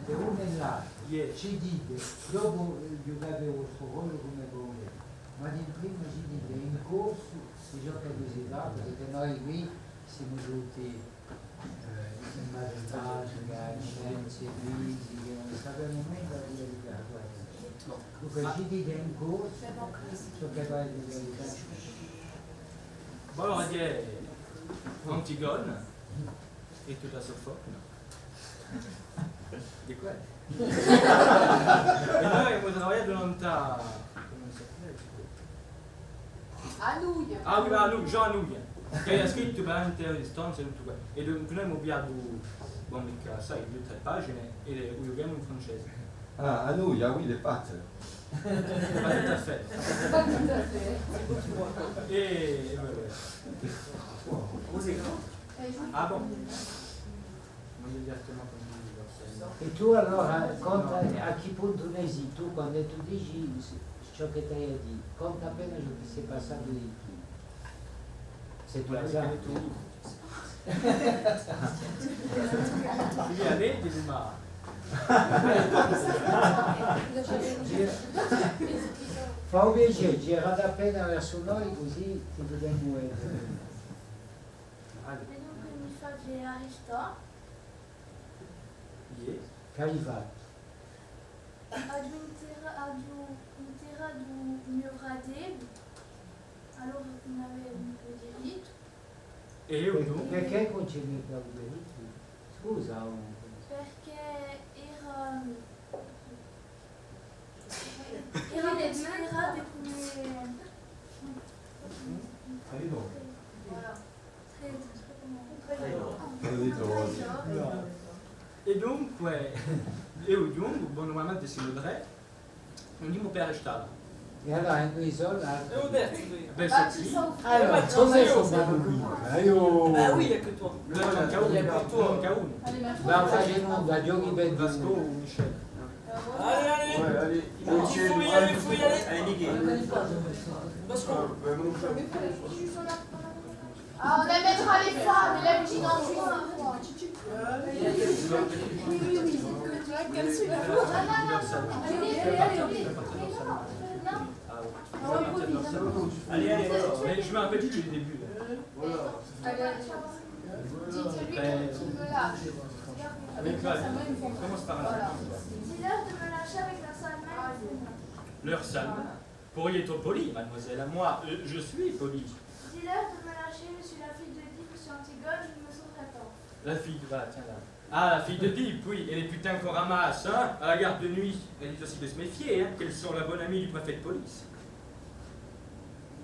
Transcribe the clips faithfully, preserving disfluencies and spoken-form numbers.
È uno è l'altru. Iè. Ci dite, dopu, eh, ghjucate u vostru rollu cum'è vulete, ma d'imprima ci dite in corsu di ciò chì vi si tratta, perchè noi quì simu tutti, eh, in matematica, in scienze fisiche, ùn sapemu nunda di, di, di, dunque ci dite in corsu ciò chì v'avete da dì. Bon, allora, Antigone è tutta a so folla. Di quale? È noi avemu travagliatu nant'à, cumu si chjama? Annunzia. Ah, oui, Annunzia, Jean Annunzia, chì hà scrittu per l'intera distanza è tuttu què. È dunque noi avemu pigliatu, bon, micca assai, dui o trè pagine, è u ghjucemu in francese. Ah, Annunzia, oui, les pattes. Pas tout à fait. Pas tout à fait. È, è voilà. Vous êtes grand ? Ah bon ? È tù allora, conta à chì puntu ne sì tù, quandu tù dici ciò chì t'ai à dì, conta appena ciò chì s'hè passatu di più. Sè tù a sai. Sì, a vedi, ma... Fà u piacè, girate appena versu noi, cusì ti pudemu vede. Allez. È dunque mi face Aristò. Iè. Chì hai fattu? Aghju interra-, aghju interratu u mo fratellu, allora ùn avia micca dirittu. È eiu dunque? Perchè ùn ci hè micca u dirittu? Scusa, oh. Perchè era, era cunsideratu cum'è, voilà. Traditore. È dunque, eiu dunque, bon, nurmalmente simu trè, ùn dimu per restà. È allora, in cui sono? Bè, sò quì. Allora, cos'hè sta maluchina? Aiò! Ah oui, il y a que toi. Là, manca unu, manca unu. Ma facemu da giochi per Vasco o Michel. Allez, allez. Ouais, allez. Il faut y aller, il faut y aller. Allez, Niki. Parce qu'on... Ah, on invitera les femmes, et là, tu n'en joues pas. Oui, oui, oui. Non, non, non, non. Allez, allez, allez. Mais je me rappelle plus du début, là. Voilà. Allez, allez. Dites-lui qu'on, qu'il me lâche. Avec quoi ? Commence par là. Voilà. Dis-leur de me lâcher avec leur sale main. Leur sale main ? Pourriez être polie, mademoiselle, à moi, euh, je suis poli. Dis-leur de me lâcher, je suis la fille d'Œdipe, je suis Antigone, je ne me sauverai pas. La fille, voilà, tiens là. Ah, la fille d'Œdipe, oui, et les putains qu'on ramasse, hein, à la garde de nuit. Elle dit aussi de se méfier, hein, qu'elles sont la bonne amie du préfet de police.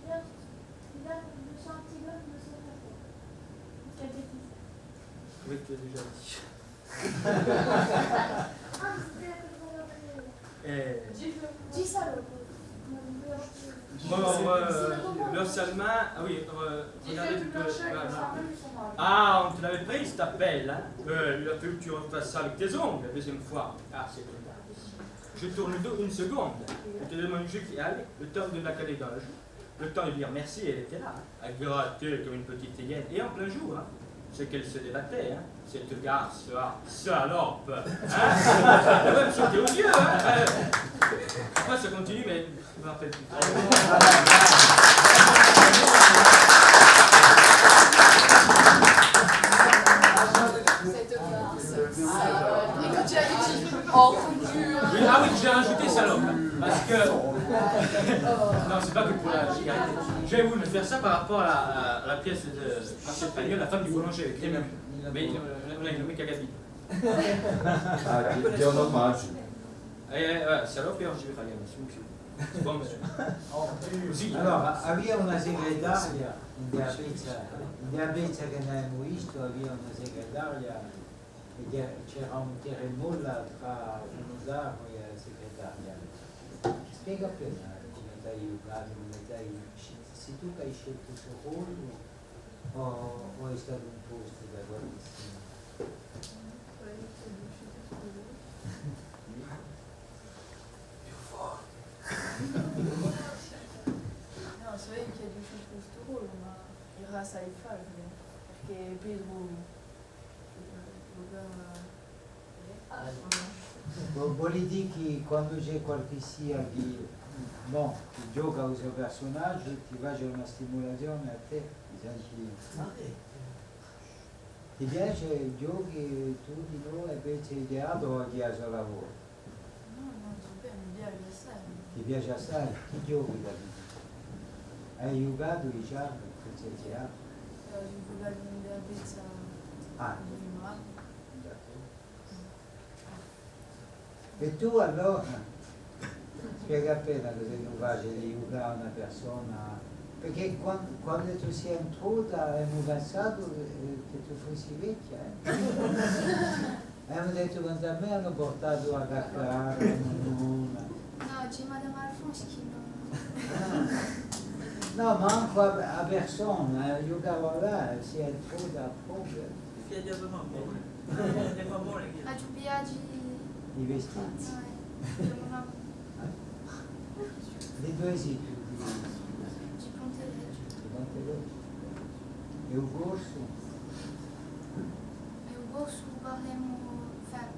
Dis-leur, dis-leur, je suis Antigone, je ne me sauverai pas. Quelle bêtise. Oui, tu l'as déjà dit. Eh. Dis salope. Bon, euh, leur sale main, ah oui, euh, regardez, tu peux, voilà. Ah, on te l'avait prise, ta pelle, hein ? Euh, il a fallu que tu refasses ça avec tes ongles la deuxième fois. Ah, c'est trop tard. Je tourne le dos une seconde. Je te demande juste, allez, le temps de la caler dans la joue. Le temps de dire merci, elle était là, hein, à gratter comme une petite hyène, et en plein jour, hein, c'est qu'elle se débattait, hein, cette garce-là, salope, hein, elle m'a même sauté aux yeux, hein, euh, après, ça continue, mais je me rappelle plus. Cette garce, salope. Et quand tu as dit, oh, oui, ah oui, j'ai rajouté salope, hein, parce que, non, c'est pas que pour la cigarette. J'ai voulu faire ça par rapport à la, à la pièce de Marcel Pagnol, La femme du boulanger avec Rému. Mais, euh, on a une méga gabine. Ah, ti, ti hè un omagiu. Eh, eh, salope, oggi vi fai, siamo più. Bon, cusì. Allora, avia una segretaria, in a pezza, in a pezza chì n'avemu vistu, avia una segretaria, è c'era un tira è molla trà u nutaru è a segretaria. Spiega appena cumu t'hai ghjucatu, cumu t'hai, sì tù chì hai sceltu stu rollu, o, o hè statu impostu da qualchissia? Più forte. Nò, sò eiu chì aghju sceltu stu rollu, ma era assai faciule, perchè Petru, eh, Vo-, vole dì chì quandu ci hè qualchissia chì, bon, chì ghjoca u so persunagiu, ti face una stimulazione à tè, ti senti. Ti piace i ghjochi tù dinò, invece di teatru o chì hè u so lavuru? Nò, nò, super, mi piace assai. Ti piace assai? Chì ghjochi t'hà dettu? Ai ghjucatu, dicemu, in teatru? Eh, aghju ghjucatu in a pezza. Ah. Di Mario. D'accordu. È tù allora? Spiega appena cosa tù faci di ghjucà à una persona, perchè quan-, quandu tù sì intruta, emu pensatu chì, chì tù fussi vechja, eh? Emu dettu, quant'à mè, anu purtatu a caccara, a munnuna. Nò, ci hè Madame Alphonse chì nò. Ah. Nò, ma ancu a, a persona, eh, ghjucava là, eh, sì intruta propiu. Figliu di mamma. Di mamma chì... Aghju pigliatu i vestiti. Nò, eh, di mamma. Di duve sì tù? Di, di Ponte Vechju. Di Ponte Vechju. È u corsu? È u corsu parlemu, enfin,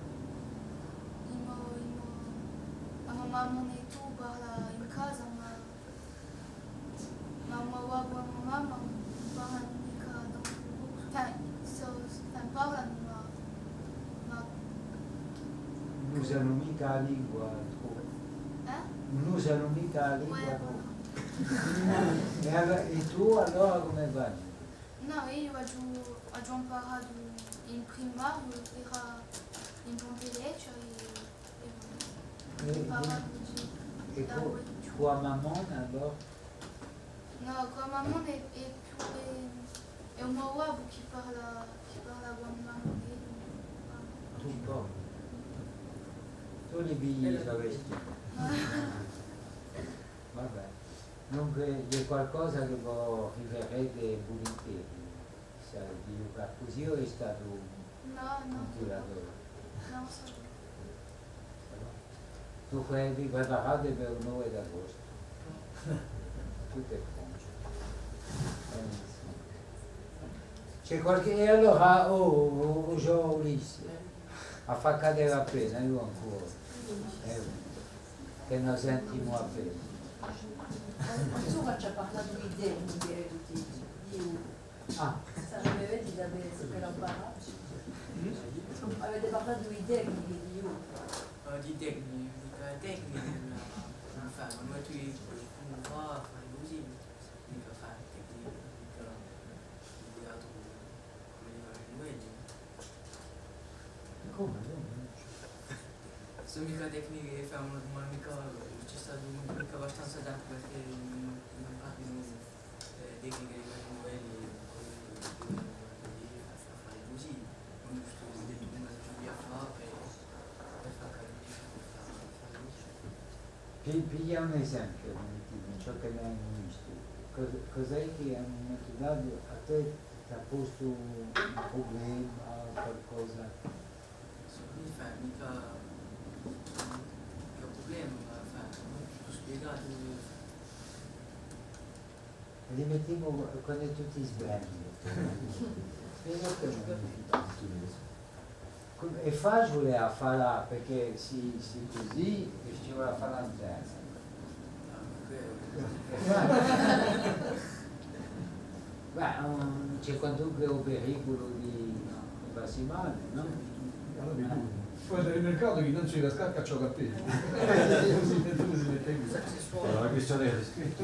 i mo, i mo, a mo mamma è tù parla in casa, ma Ma u mo babbu è a mo mamma ùn parlanu micca tantu corsu. Enfin, sò, enfin, parlanu, ma, ma... Ùn usanu micca a lingua, troppu. Eh? Ùn usanu micca a lingua, troppu. Voilà. È allo-, è tù allora cumu fai? Nò, eiu aghju, aghju amparatu in primariu, era in Ponte Vechju, è È, è, è cù, cù a mammona allora? Nò, cù a mammona hè, hè più, hè, hè u mo babbu chì parla, chì parla cù a mammona. Tù un pocu. Tù li pigli i so vestiti. Vabbè. Dunque, hè qualcosa chì vo riferete vulinteri, di ghjucà cusì o hè statu un... Nò, nò. Un tiratore? Nò, sò... Dunque, vi preparate per u nove d'agostu. Tuttu hè prontu. Benissimu. Ci hè qualchì, è allora, o, o, o Jean Ulisse, affaccate appena, eiu ancora. Eh, chì no sentimu appena. Insomma, ci hà parlatu di tecniche, di, di Ah. Sarebbe bè di sapè ciò ch'ellu hà imparato. Avete parlatu di tecniche, di yoga. Eh, di tecniche, micca tecniche, ma, enfin, ma tù, cumu fà, fà cusì, micca fà tecniche, micca di teatru, cum'elli facenu elli. Cumu? Sò micca tecniche, enfin, ùn, ùn, micca, ci hè statu micca abbastanza tempu perchè ùn, ùn parlu, eh, tecniche di quelli livelli, così, così, fà, fà, fà cusì, ùn stu dettu cumu si duvia fà per, per fà capì, per fà, fà cusì. Pi-, piglia un esempiu, metti, di ciò chì no emu vistu. Cos-, cos'hè chì à un mumentu datu à tè t'hà postu un prublema, qualcosa? Enfin, micca, micca prublema, ma, enfin, ùn sò spiegatu. Rimettimu quandu tù ti sbagli. Spiegati un pocu. Hè faciule à fà, perchè sì, sì cusì, è ci vole à fà l'antenna. Hè faciule. Bè, ùn, ci hè quantunque u periculu di, di fassi male, nò? Allora, poi nel caso chì ùn ci casca, caccia u cappellu. Cusì, cusì, metti cusì. Allora, questa hè riscritta.